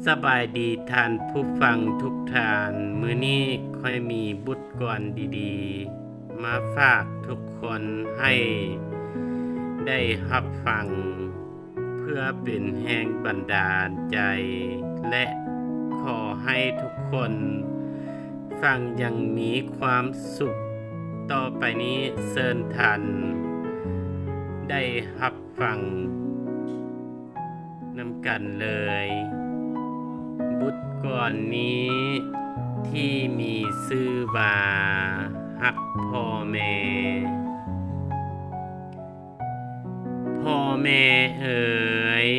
ສະບາຍດີທ່ານຜູ້ຟັງທຸກທ່ານ, ມື້ນີ້ຂ້ອຍມີບົດກວນດີໆ ມາຝາກທຸກຄົນໃຫ້ໄດ້ຮັບຟັງ ເພື່ອເປັນແຮງບັນດານໃຈ ແລະ ຂໍໃຫ້ທຸກຄົນຟັງຢ່າງມີຄວາມສຸກ. ຕໍ່ໄປນີ້ເຊີນທ່ານໄດ້ຮັບຟັງນຳກັນເລີຍ. ບົດກວນນີ້ທີ່ມີຊື່ວ່າ ຮັກພໍ່ແມ່. ພໍ່ແມ່ເອີຍ,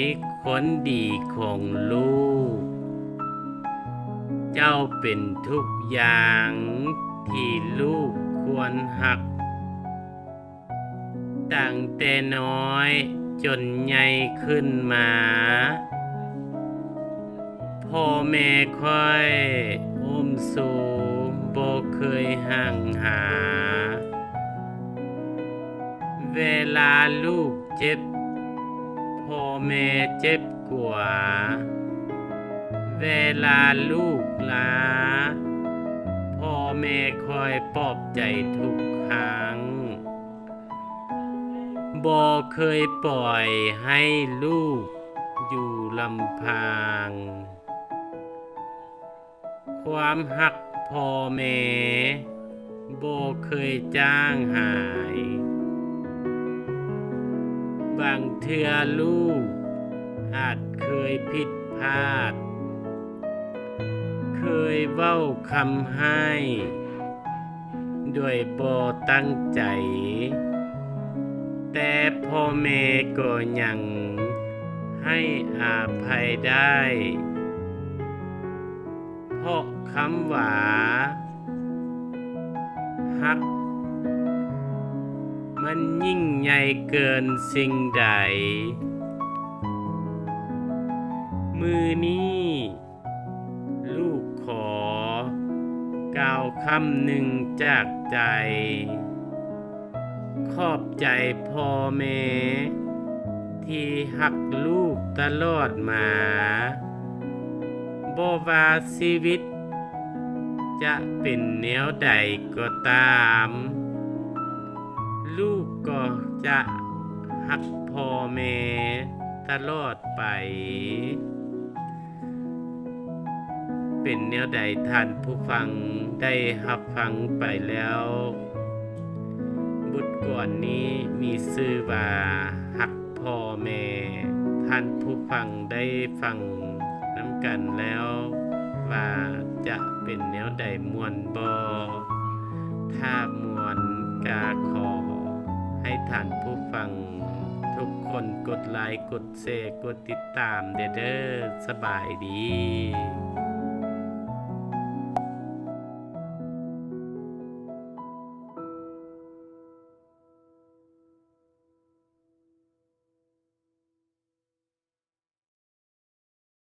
ຄົນດີຂອງລູກ, ເຈົ້າເປັນທຸກຢ່າງທີ່ລູກຄວນຮັກ. ຕັ້ງແຕ່ນ້ອຍຈົນໃຫຍ່ຂຶ້ນມາ, ພໍ່ແມ່ຂ້ອຍອຸ້ມຊູບໍ່ເຄີຍຫ່າງຫາ. ເວລາລູກເຈັບ, ພໍ່ແມ່ເຈັບກວ່າ. ເວລາລູກລາ, ພໍ່ແມ່ຄອຍປອບໃຈທຸກຄັ້ງ. ບໍ່ເຄີຍປ່ອຍໃຫ້ລູກຢູ່ລຳພັງ. ຄວາມຮັກພໍ່ແມ່ບໍ່ເຄີຍຈາງຫາຍ. ບາງເທື່ອລູກອາດເຄີຍຜິດພາດ, ເຄີຍເວົ້າຄຳຮ້າຍໂດຍບໍ່ຕັ້ງໃຈ, ແຕ່ພໍ່ແມ່ກໍຍັງໃຫ້ອະໄພໄດ້. ເພາະຄຳວ່າຮັກ ມັນຍິ່ງໃຫຍ່ເກີນສິ່ງໃດ. ມື້ນີ້ລູກຂໍກ່າວຄຳໜຶ່ງຈາກໃຈ. ຂອບໃຈພໍ່ແມ່ທີ່ຮັກລູກຕະຫຼອດມາ. ບໍ່ວ່າຊີວິດຈະເປັນແນວໃດກໍຕາມ, ລູກກໍຈະຮັກພໍ່ແມ່ຕະຫຼອດໄປ. ເປັນແນວໃດທ່ານຜູ້ຟັງໄດ້ຮັບຟັງໄປແລ້ວ? ບົດກວນນີ້ມີຊື່ວ່າ ຮັກພໍ່ແມ່. ທ່ານຜູ້ຟັງໄດ້ຟັງນຳກັນແລ້ວວ່າຈະເປັນແນວໃດ ມ່ວນບໍ່? ຖ້າມ່ວນກະຂໍໃຫ້ທ່ານຜູ້ຟັງທຸກຄົນກົດໄລ, ກົດແຊ, ກົດຕິດຕາມແດ່ເດີ້. ສະບາຍດີ.